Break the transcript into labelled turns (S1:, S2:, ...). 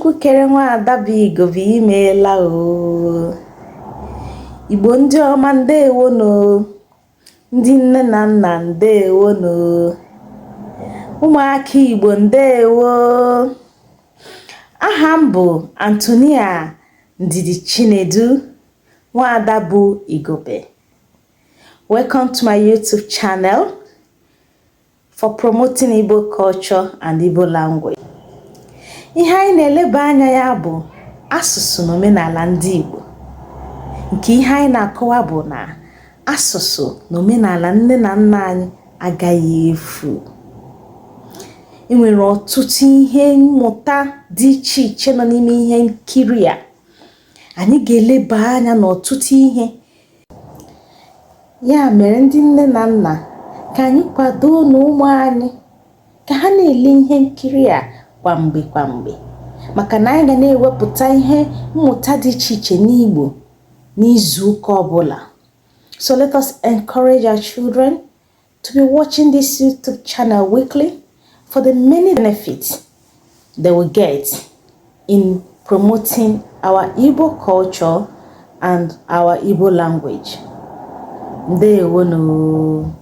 S1: Chukwu kere nwaada bụ Igobe, imeela o. Igbo ndị ọma, ndewonu. Ndị nne na nna, ndewonu. Ụmụaka Igbo, ndewo. Aha m bụ Antonia Ndidi Chinedu, nwaada bụ Igobe. Welcome to my YouTube channel for promoting Igbo culture and Igbo language. Ihe anyị na-eleba anya ya bụ asụsụ na omenala ndị Igbo. Nke ihe anyị na-akọwa bụ na asụsụ na omenala nne na nna anyị agaghị efu. E nwere ọtụtụ ihe mmụta dị iche iche nọ n'ime ihe nkiri a. Anyị ga-eleba anya n'ọtụtụ ihe. Ya mere, ndị nne na nna, ka anyị kwado na ụmụ anyị ka ha na-ele ihe nkiri a kwa mgbe kwa mgbe, maka na anyị ga na-ewepụta ihe mmụta dị iche iche n'Igbo n'izu ụka ọbụla. So let us encourage our children to be watching this YouTube channel weekly for the many benefits they will get in promoting our Igbo culture and our Igbo language. Ndewonu.